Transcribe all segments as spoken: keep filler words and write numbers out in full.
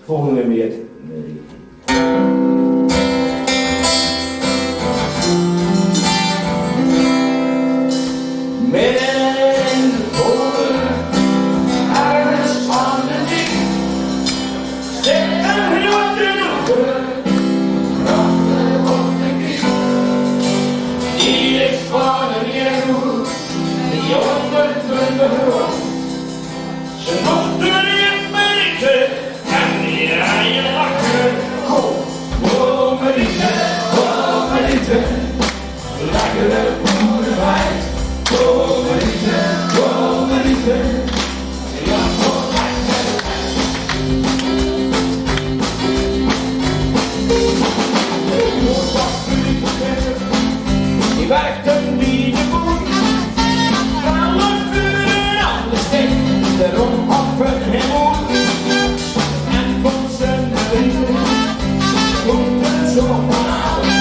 Volgende nummer. Midden over ergens aan de diek. Zit een grote roeper. Die is van een roer. Die onder de grond. Ze noemt er niet meer. En die rijden achter. Kom, kom, Marietje, kom, Marietje. Lekkere boerenwijn. Kom, Marietje, kom, Marietje. Ja, kom, lekker. Die werkten bij de boer. Alle buren aan de steek, de romp op hun hemel. En vond ze een vriend, vond een zoon van Aden.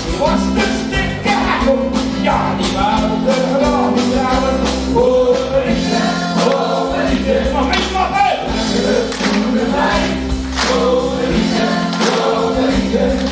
Die was de stikke hakkel, ja, die waren de grote vrouwen. Oh, Marietje, oh, Marietje, nog eens maar uit. Oh, Marietje, oh, Marietje.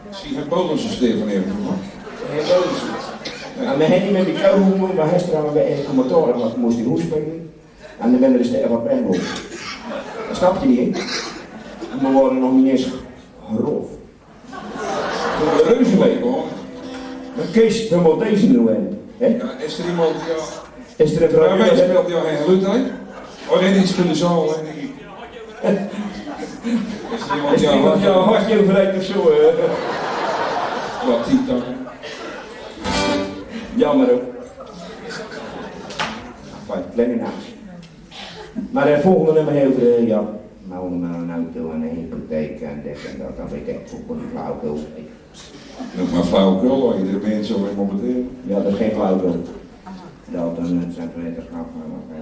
Zie je Paulus' steer van even, hoor? Hee, Paulus. Ja, me hei me die kou hoemen, maar hij is trouwens bij een commentaar, want ik moest die hoes spelen. En dan ben er dus de Eva Pembo. Dat snap je niet, hè? En we worden nog niet eens grof. Reuze mee, hoor. Dan Kees, dan moet deze nou hebben, hè? Ja, is er iemand die al... Is er een vrouw die... Bij mij speelt hij al geen geluid, hè? Oh, nee, die is in de zaal, hè? Die... Is er iemand die al wat... Is er iemand die al wat overheid of zo, hè? Wat die dan? Jammer, hoor. Enfin, kleine naam. Maar, eh, volgende nummer heel veel, ja. Nou, nou, nou, doe een hypotheek en dit en dat. Dan weet ik ook een flauwekul. Noem maar flauwekul, hoor. Iedere mens zo helemaal meteen. Ja, dat is geen flauwekul. Dat een, eh, centimeter grap, maar, eh,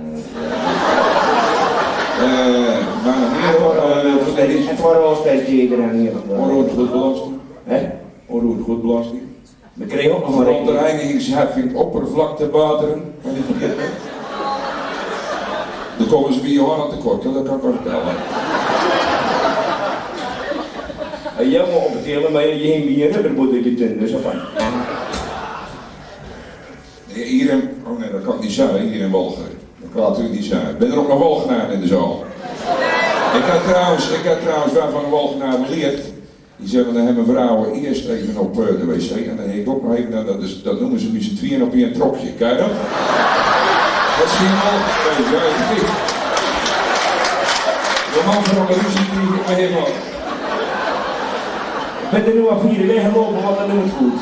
eh, maar nog meer, het wordt wel, eh, het wordt wel steeds duurder en hier. Onroerend goedbelasting. Hè? Onroerend goedbelasting. We kregen ook nog een rekening. Verontreinigingsheffing oppervlaktewater. Kan je vergeten. Dan komen ze bij Johanna tekort, hè, dat kan ik wel vertellen. Hey, jij moet optellen, maar je ging bij je rubberboot in de tuin, dus dat van. Nee, Hie in, oh nee, dat kan ich neet zègke, hie in Walcheren. Dat kan ich neet zègke. Zeen d'r ouch nog Walchenaere in de zaal? Ich höb trouwens, ich höb trouwens waal van Walchenaere gelierd. Die zègke, dan höbbe vrouwe ieës effe op, eh, de wc en dan höb ich ouch nog effe, dat is, dat neume ze mit zien twieën op ein trokje. Ken je dat? Dat is geniaal. Ja, ja, ja. De man van de ruzie die ik me helemaal. Bent u nu al vier weken gelopen, want dat noemt goed.